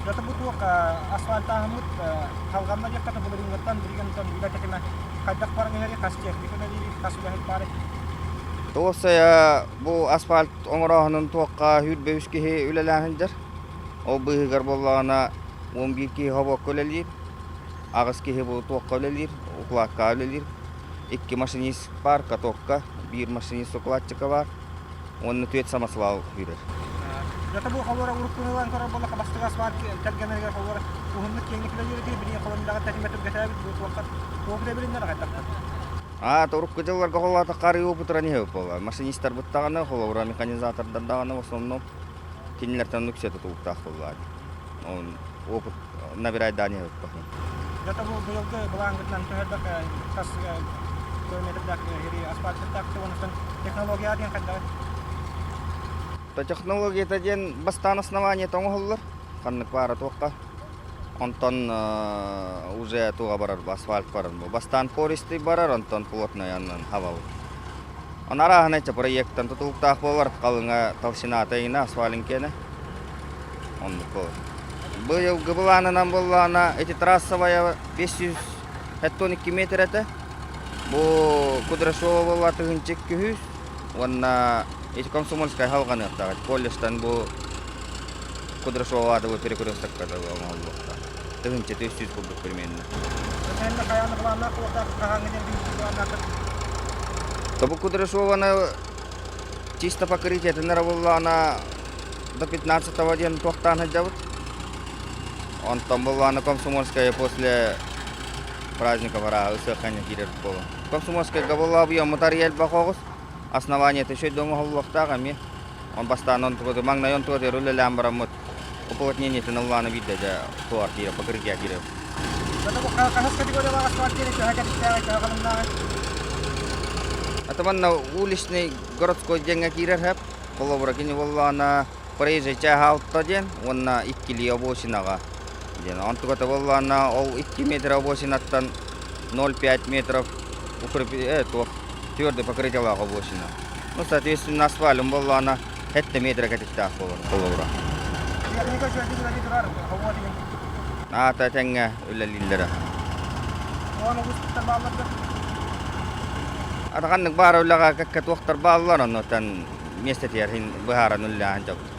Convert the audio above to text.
Дьэ бу туох асфальтааһыммыт халҕанна диэххэ былырыыҥҥыттан билигин үлэ тэтимэ хайдах баран иһэрий, хас техника үлэлиирий, хас үлэһит баарый? Туосайа бу асфальт оҥорооһунун туохха 23 киһи үлэлээн сылдьар. Ол быыһыгар буоллаҕына 11 киһи хобуокка үлэлиир, аҕыс киһи бу туохха үлэлиир, укладкаҕа үлэлиир. Икки машинист баар катокка, биир машинист укладчика баар уонна түөрт самосвал күүрэр. Дьэ бу холуора уруккуну ылан көрөр буоллахха бастакы асфальт тэлгэнэригэр холуора уһуннук киэҥник үлэлиир этэ, билигин холонудаҕа тэтимэ түргэтээбит бу туохха туох билиннэр аҕайдахтар. Аа, урукку дьылларга холоотоххо арыы опытыран иһэбит буолла. Машинистарбыт даҕаны, холобура механизатордар даҕаны в основном кинилэртэн үксэ тутулуктаах буолла. Опыт набирайдаан иһэбит баһын. Дьэ бу быйылгы былааҥҥытынан төһө хас километрдаах асфальттаах уонна технология диэн хайдаҕый? Технологията диэн бастаан основание оҥоһуллар. Ханнык баара туохха. Онтон уже туга барар асфальт барар. Бастаан пористый барар, онтон плотный аннан хабабыт. Он арааһынай проекттан тутулуктаах буолар, халыҥа толщината иҥинэ асфальын киэнэ. Оннук буолар. Быйылгы былаанынан буоллаҕына, ити трассовая 572 метр этэ. Бу Кудряшова буолла 1200 уонна ити Комсомольскай халҕаныахтаах. Колледжтан бу Кудряшова аатыбы перекрестокка оҥоһуллуохтаах. 1300 курдук примерно. Тобу Кудряшованы чисто покрытиетин эрэ буоллаҕына до 15-го диэн туохтаан сылдьабыт. Онтон буоллаҕына Комсомольская после праздника пора ысыахханньа киирэр буолан. Комсомольскайга буоллаҕа буйаммыт арыйа элбэх оҕус. Основаниета үчүгэй да оҥоһуллуохтаах эмиэ. Он бастаан онтугу маҥнай онтугу үлэлээн бараммыт уплотнениетын ыллааны биирдэ дьэ туор киирэ покрытие киирэ. Хаһыс категориялаах асфальт диэни төһө кэтиттээҕий, төһө халыҥнааҕый? Это манна уличный городской диэҥҥэ киирэр хэп. Холобура кини буоллаҕына проезжай чааһа алта диэн уонна иккилии обочинаҕа диэн. Онтуката буоллаҕына ол 2 метр обочинаттан 0,5 метров туох твердый покрытиелаах обочина. Ну, соответственно, асфальтым буоллаҕына 7 метр кэтиттээх буолар холобура. Техника үчүгэйдик үлэлии турар, хобуот игин. Аата тэҥҥэ үлэлииллэрэ. Ону уустуктар бааллар да? Атаханнык баар үлэҕэ кэккэ туохтар бааллар, оннуттан миэстэтигэр быһааран үлэлээн дьобут.